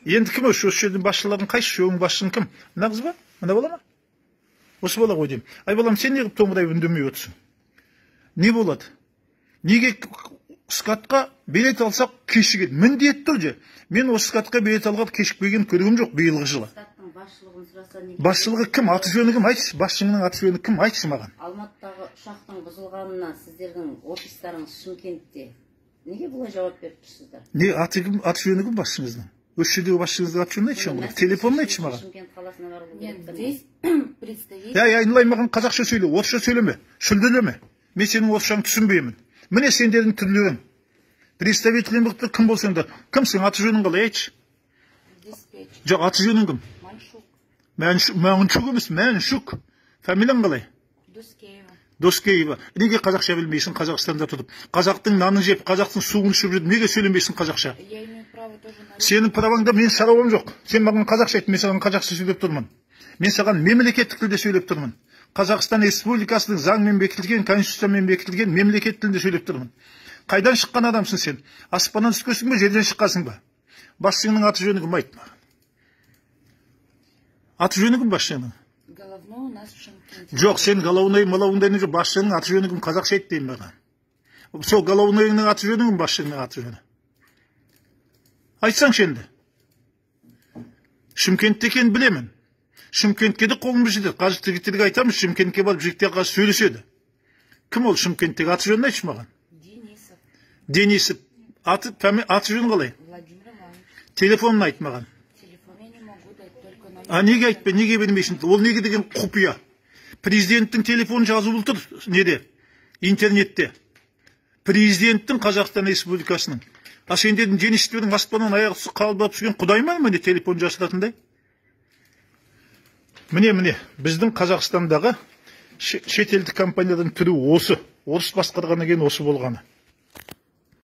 Енді кім осы жердің басшылардың қайсысы? Өңір басшының кім? Мына қыз ба? Мына бала ма? Осы бала ғой деймін. Ай балам, сен неғып томырайып үндемей отырсың? Не болады? Неге СКАТқа билет алсақ кешігеді? Міндетті түрде. Мен осы СКАТқа билет алғалы кешікпеген көргім жоқ биылғы жылы. СКАТтың басшылығын сұраса неге? Басшылығы кім? Аты жөні кім? Айтшы. Басшыңның аты жөні кім? Айтшы маған. Алматыдағы ұшақтың бұзылғанына сіздердің офистарыңыз Шымкентте. Неге бұлай жауап беріп тұрсыздар? Не аты кім? Аты жөні кім басшыңыздың? Осы жердегі басшыңыздың аты жөнін айтшы маған. Телефонын айтшы маған. Шымкент қаласына бару Нет, керек. здесь представитель. Әй, айналайын, маған қазақша сөйле, орысша сөйлеме, шүлдірлеме. Мен сенің орысшаңды түсінбеймін. Міне сендердің түрлерің. Представитель болып тұр, кім болсаң да. Кімсің, аты жөнің қалай, айтшы. Диспетчер. Жоқ, аты жөнің кім? Маншук. Мәншүк, Мәншүк емес, Мәншүк. Фамилияң қалай? Дускеева. Доскеева. Неге қазақша білмейсің Қазақстанда тұрып? Қазақтың нанын жеп, қазақтың суын ішіп жүріп, неге сөйлемейсің қазақша? Я имею право тоже на. Сенің праваңда менің шаруам жоқ. Сен маған қазақша айт, мен саған қазақша сөйлеп тұрмын. Мен саған мемлекеттік тілде сөйлеп тұрмын. Қазақстан Республикасының заңмен бекітілген, конституциямен бекітілген мемлекет тілінде сөйлеп тұрмын. Қайдан шыққан адамсың сен? Аспаннан түскенсің бе, жерден шыққансың ба? Басшыңның аты жөні кім, айт маған. Аты жөні кім басшыңның? Головной у нас в Шымкенте. Жоқ, сен головной малауындай жоқ, басшының аты жөні кім, қазақша айт деймін маған. Сол головнойыңның аты жөні кім, басшыңның аты жөні? Айтсаңшы енді. Шымкентте екенін білемін. Шымкентке де қолымыз жетеді. Қазір жігіттерге айтамыз, Шымкентке барып жігіттер қазір сөйлеседі. Кім ол Шымкенттегі, аты жөнін айтшы маған. Денисов. Денисов. Аты, аты жөні қалай? Владимир Иванович. Телефонын айт маған. Телефон я не могу дать, только номер. А неге айтпай, неге бермейсің? Ол неге деген құпия? Президенттің телефоны жазулы тұр неде? Интернетте. Президенттің, Қазақстан Республикасының. А сендердің Денистердің аспаннан аяғы қалбырап түскен құдай ма, міне телефон жасыратындай? Міне, міне, біздің Қазақстандағы шетелдік компанияның түрі осы. Орыс басқарғаннан кейін осы болғаны.